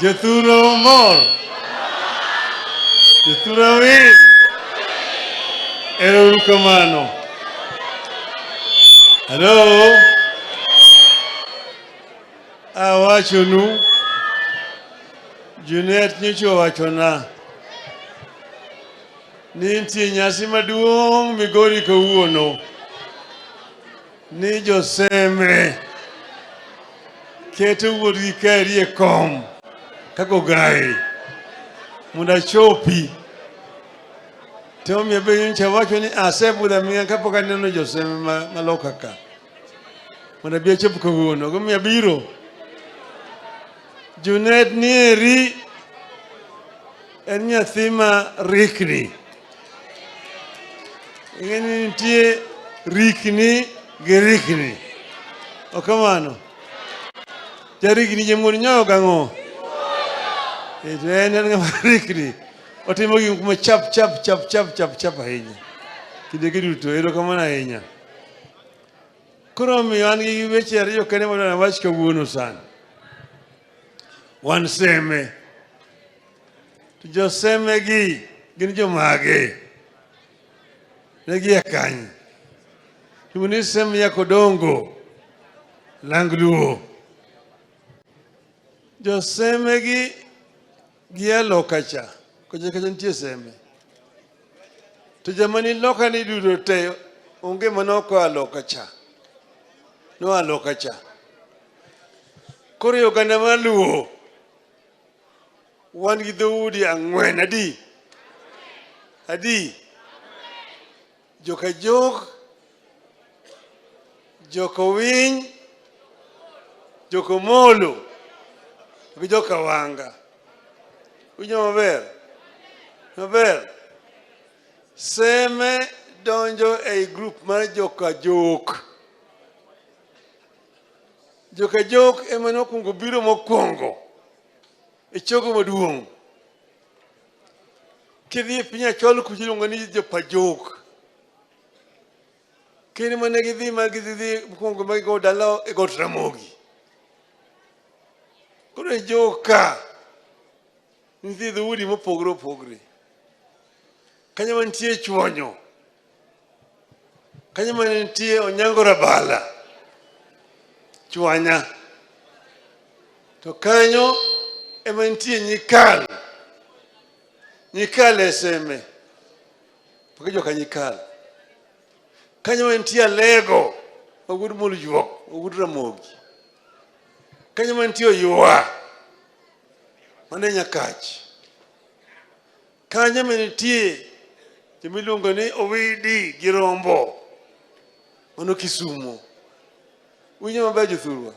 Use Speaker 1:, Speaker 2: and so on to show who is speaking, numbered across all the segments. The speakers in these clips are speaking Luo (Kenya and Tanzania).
Speaker 1: Jothurwa mor. Jothurwa wil. Ero uru kamano. Hello. Awachonu. Junet nyocha owachona ni nitie nyasi maduong' Migori kawuono ni joseme keto wuodgi kari e kom kaka ogayi mondo achopi to omiyo be nyocha wacho ni asebudho aming'a kapok aneno joseme maloka ka mondo abi achop kawuono gomiyo abiro. Junet nieri en nyathi ma rikni. Ing'e ni nitie rikni gi rikni. Ok kamano? Jarikni jamuon nyoyo gang'o? E, to en ng'ama rikni. Otimo gik ma chap chap chap chap chap chap ahinya. Kinde gi duto erokamano ahinya. Koro omiyo an gi weche ariyo kende madwa awach kawuono sani. Wan Seme. To joseme gi gin jomage? Ne gia kanye? Iluongo ni Sem Nyakodongo, Lang Luo. Joseme gi gia loka cha, kocha kacha nitie Seme. To joma ni loka ni duto te onge mane ok oa loka cha. Noa loka cha. Koro e oganda mar Luo, wan gi dhoudi ang'wen adi? Adi? Joka Jok, Joka Owiny, Joka Omolo, gi Joka Wanga. Winjo maber? Maber? Seme donjo ei group mar Joka Jok. Joka Jok ema nokwongo biro mokwongo e chogo maduong'. Kidhi e piny Achol kucha iluongo ni jopajok. Kinde mane gidhi ma gidhi mokwongo ma gigo dala e got Ramogi. Koro e joka nitie dhoudi mopogore opogore. Kanyo mantie Chuonyo, kanyo mane nitie Onyango Rabala, Chwanya. To kanyo ema nitie Nyikal. Nyikal e Seme. Paka joka Nyikal. Kanyo ma nitie Alego, ma wuod Molujuok, ma wuod Ramogi. Kanyo ma nitie Oywa, mane Nyakach. Kanyo ma nitie joma iluongo ni Owidi gi Rombo, mano Kisumo. Winjo maber jothurwa?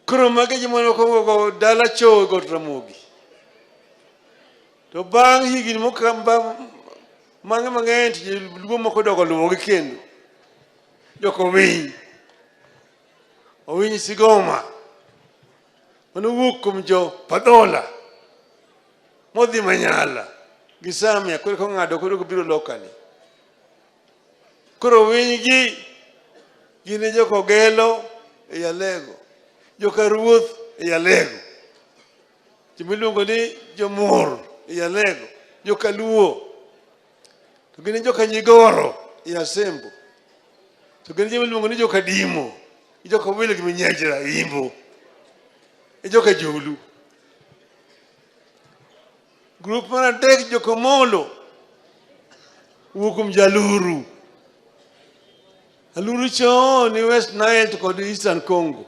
Speaker 1: Koro magi joma nokwongo go dala choo e got Ramogi. To bang' higni mang'e mang'eny to joluo moko odogo luwogi kendo. Jok Owiny. Owiny Sigoma. Mano wuok kuom jo Padhola. Modhi Manyala gi Samia koro kong'ado koro gibiro lokani. Koro Owiny gi gin e joka Ogelo e Alego, joka Ruoth e Alego, joma iluongo ni Jomur e Alego, joka Luo, to gin e joka Nyigoro e Asembo, to gin joma iluongo ni joka Dimo, gi joka Wilo gi Minyejra e Imbo, e joka Jolu. Grup mar adek joka Omolo wuok kuom Jaluru. Aluru chon ni West Nile to kod Eastern Congo.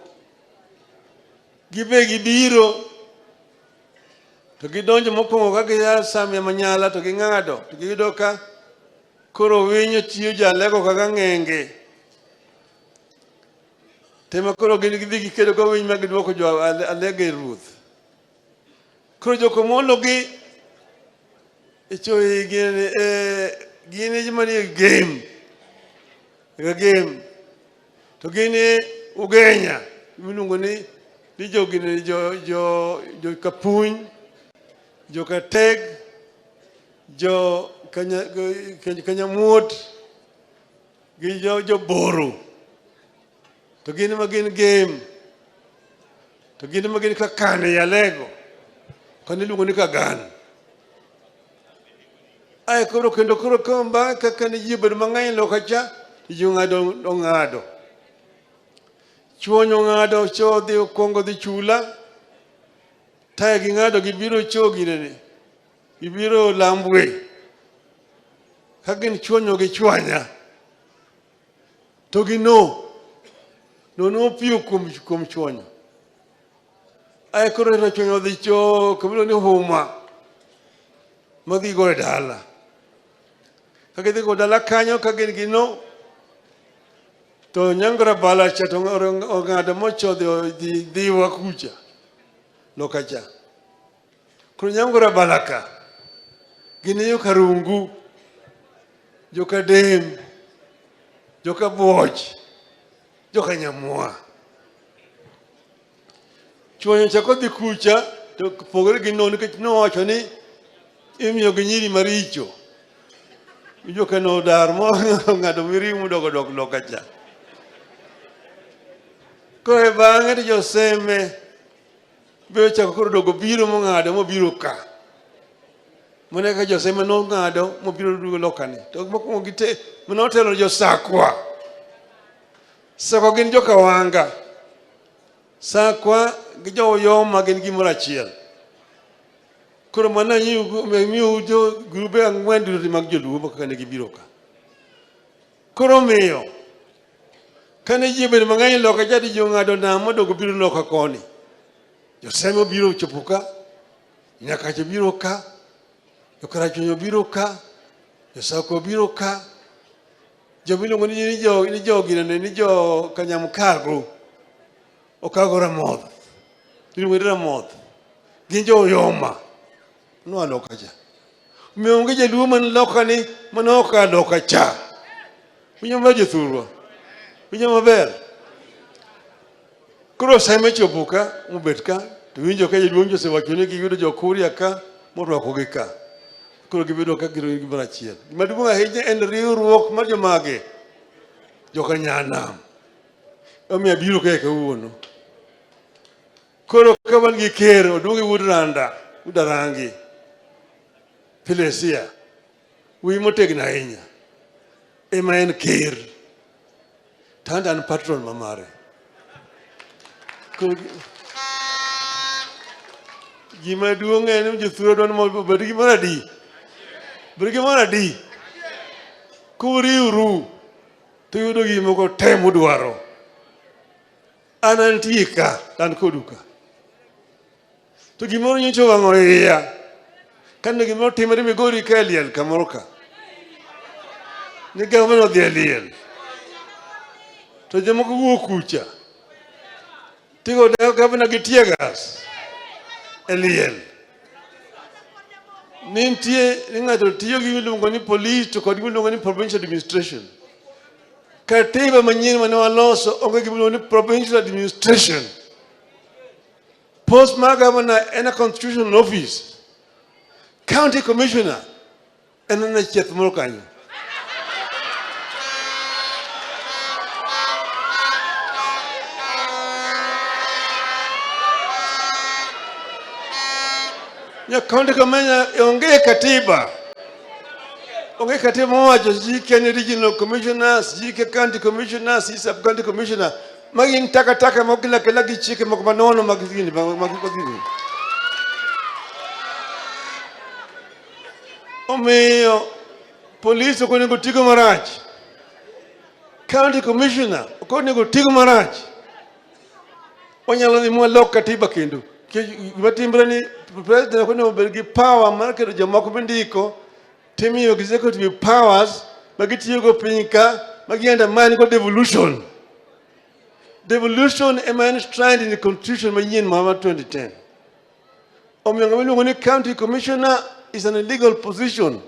Speaker 1: Gibe gibiro to gidonjo mokwongo ka gia Samia Manyala to ging'ado to giyudo ka koro winyo tiyo jalego kaka ng'enge. Tema koro gin gidhi gikedo go winy ma giduoko jo Alego e ruoth. Koro jokomolo gi ichoyi gin gin e joma nie game. Ga game. To gin e Ugenya miluongo ni jo gin jo jo jo Kapuny, jo Kateg, jo Kanya, Kanyamuot gi jo Boro. To gin ma gin game. To gin ema gin kakan e Alego. Kane iluongo ni Kagan. Ae koro kendo koro ka bang'e kaka ne ji obedo mang'eny loka cha, to ji ong'ado ong'ado. Chuonyo ong'ado cho dhi okwongo dhi chula. Tae ging'ado gibiro cho ginene. Gibiro Lambwe. Ka gin chuonyo gi chwanya. To gi no. No nopiyo kuom chuonyo. Ae koro rachuonyo odhi cho kamilo ni huma. Madhi go e dala. Ka gidhi go dala kanyo ka gin gi no. To Nyangora Bala cha to ong'ado mochodho dhi dhiwa kucha. Loka cha. Koro Nyangora Bala ka. Gin yo Karungu. Joka Dem. Joka Buoch. Joka Nyamwa. Chuonyo cha kodhi kucha to pogore gi no nikech nowacho ni imiyo gi nyiri maricho. Joka nodar mo ong'ado mirimbo modogo dok loka cha. Koro e bang'e to joseme be ochako koro dogo biro mong'ado mobiro ka. Mano kaka joseme nong'ado mobiro duogo lokani. To mokwongo gite manotelo josakwa. Sakwa gin joka Wanga. Sakwa gi jo Uyoma gin gimoro achiel. Koro mano miyo jo grube ang'wen duto mag joluo kaka ne gibiro ka. Koro omiyo kane ji obedo mang'eny loka cha to ji ong'ado nam modogo biro loka koni. Joseme obiro chopo ka, Nyakacha obiro ka, Jokarachuonyo obiro ka, Josako obiro ka, joma iluongo ni jo ginene ni jo Kanyamkago okago Ramoth. Iluongo ni Ramoth. Gin jo Uyoma. Noa loka cha. Omiyo onge jaluo man loka ni mane ok a loka cha. Winjo maber jothurwa? Winjo maber? Koro Seme chopo ka, mobet ka, to winjo ka jaduong' osewacho ni giyudo jo Kuria ka, morwakogi ka. Koro gibedo ka gin gimoro achiel. Gima duong' ahinya en riwruok mar jomage? Joka Nyanam. Omiyo abiro kae kawuono. Koro ka wan gi ker, oduogi wuod Randa, wuod Arangi, Filesia, wuoyi motegno ahinya, ema en ker. To an an patron ma mare. Koro gima duong' en ni jothurwa dwaro ni mondo obed gimoro adi? Bed gimoro adi? Kuriwru to yudo gik moko te mudwaro. An antie ka, to an kodu ka. To gimoro nyocha owang'o iya. Kane gimoro timore Migori ka e liel kamoro ka. Ni gavana odhi e liel. To jomoko wuok kucha. Tigo gavana gi tear gas e liel. Nitie ni ng'ato tiyo gi miluongo ni police to kod miluongo ni provincial administration. Katiba manyien mane waloso onge gimiluongo ni provincial administration. Post mar governor en a constitutional office. County commissioner en ana chieth moro kanyo. Nya county commissioner onge katiba. Onge katiba mowacho sijui kia ni regional commissioner, sijui kia county commissioner, sijui sub county commissioner. Magi gin takataka mokelo akela gi chike moko manono mag gini mag gini. Omiyo polis ok onego tigo marach. County commissioner ok onego tigo marach. Wanyalo dhi mwalok katiba kendo. Gima timre ni president ok onego bed gi power mar keto jomoko mindiko timiyo executive powers ma gitiyogo piny ka ma gi undermine go devolution. Devolution ema enshrined in the constitution manyien mar 2010. Omiyo ng'ama iluongo ni county commissioner is an illegal position.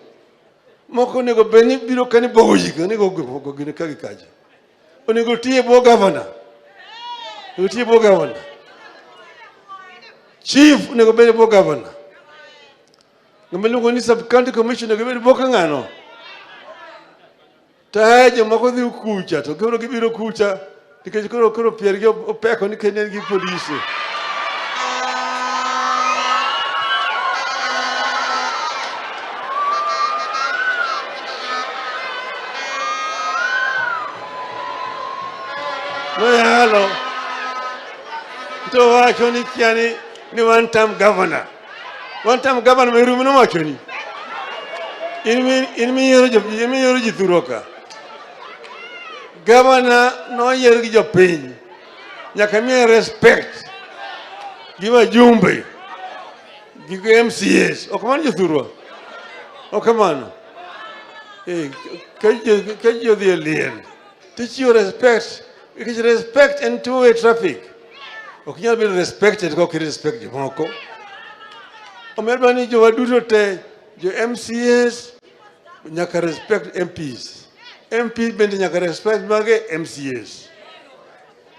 Speaker 1: Moko onego bed ni biro ka ni bogo ji, onego bogo gini ka gi kacha. Onego ti e bwo governor. Onego ti e bwo governor. Chief onego bed e bwo governor. Ng'ama iluongo ni sub county commissioner onego bed e bwo ka ng'ano. To ae jomoko dhi kucha to koro gibiro kucha nikech koro piergi opeko nikech ne en gi polise. Oyalo to wacho ni kia ni one term governor. One term governor merumo nowacho ni. In miyiero jo in miyiero ji thurwa ka. Governor noyier gi jopiny. Nyaka miye respect. Gi wajumbe. Gi MCAs. Ok kamano jothurwa? Ok kamano. Eh, ka ji odhi e liel, tichiwo respect. Nikech respect en two way traffic. Ok inyal bedo respected ka ok i respect jomoko. Omiyo adwa ni jowa duto te, jo MCAs nyaka respect MPs. MPs bende nyaka respect mage MCAs.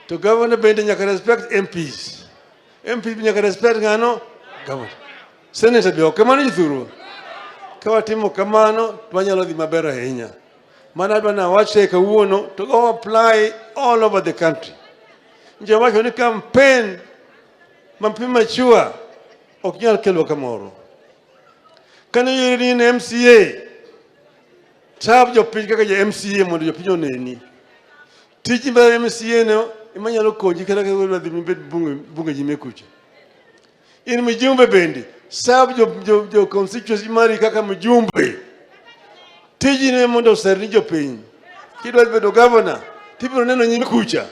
Speaker 1: To governor bende nyaka respect MPs. MPs nyaka respect ng'ano? Governor. Senator be ok kamano jothurwa. Ka watimo kamano to wanyalo dhi maber ahinya. Mana adwa ni awache kawuono to go apply all over the country. Nje wacho ni campaign ma premature ok nyal kelo kamoro. Kane yieri ni in MCA, tab jopiny kaka jo MCA mondo jopiny oneni. Tiji mar MCA no ema nyalo konyi kata ka idwa dhi mibed bunge, bunge nyime kucha. In mjumbe bende, serve jo constituency mari kaka mjumbe. Tiji ne mondo oser ni jopiny. Kidwa bedo governor, tibiro neno nyime kucha.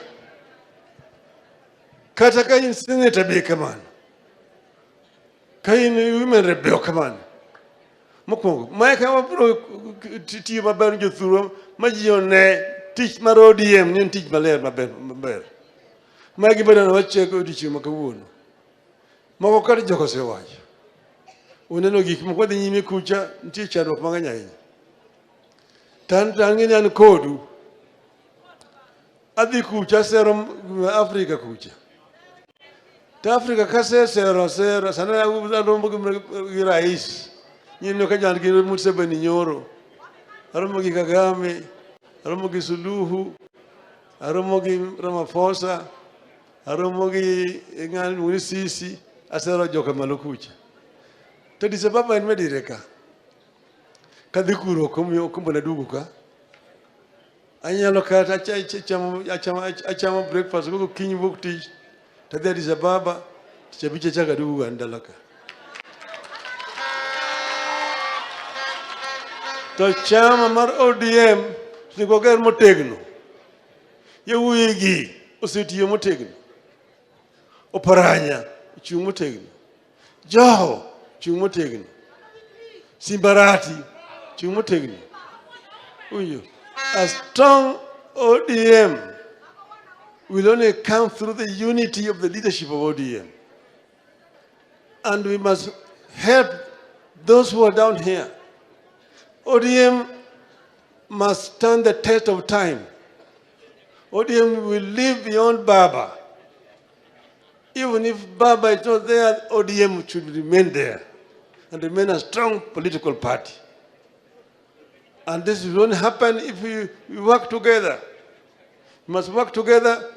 Speaker 1: Kata ka in senator be kamano. Ka in women rep be ok kamano. Mokwongo, mae ka wabiro tiyo maber jothurwa ma ji one tich mar ODM ni en tich maler maber maber. Mae gima dwa wacheko odiochieng' ma kawuono. Moko kata jok osewacho. Uneno gik moko dhi nyime kucha, nitie chandruok mang'eny ahinya. To an to ang'e ni an kodu. Adhi kucha asero Afrika kucha. To Afrika kasesero asero, sani aromo gi rais. Nyineno ka jan gi Museveni nyoro. Aromo gi Kagame, aromo gi Suluhu, aromo gi Ramaphosa, aromo gi ng'ani iluongo ni Sisi, asero joka malo kucha. To Addis Ababa en medire ka. Kadhi kuro ok omiyo ok omona duogo ka. Anyalo kata achamo breakfast gokinyi wuok tich tadhi Addis Ababa tich abich achako aduogo an dala ka. To chama mar ODM onego wager motegno. Yawuoyi gi osetiyo motegno. Oparanya ochung' motegno. Joho chung' motegno. Simbarati chung' motegno. Uyo. A strong ODM will only come through the unity of the leadership of ODM. And we must help those who are down here. ODM must stand the test of time. ODM will live beyond Baba. Even if Baba is not there, ODM should remain there and remain a strong political party. And this will only happen if we work together. We must work together.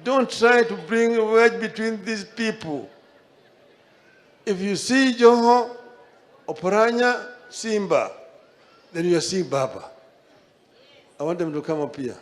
Speaker 1: Don't try to bring a wedge between these people. If you see Joho, Oparanya, Simba, then you are seeing Baba. I want them to come up here.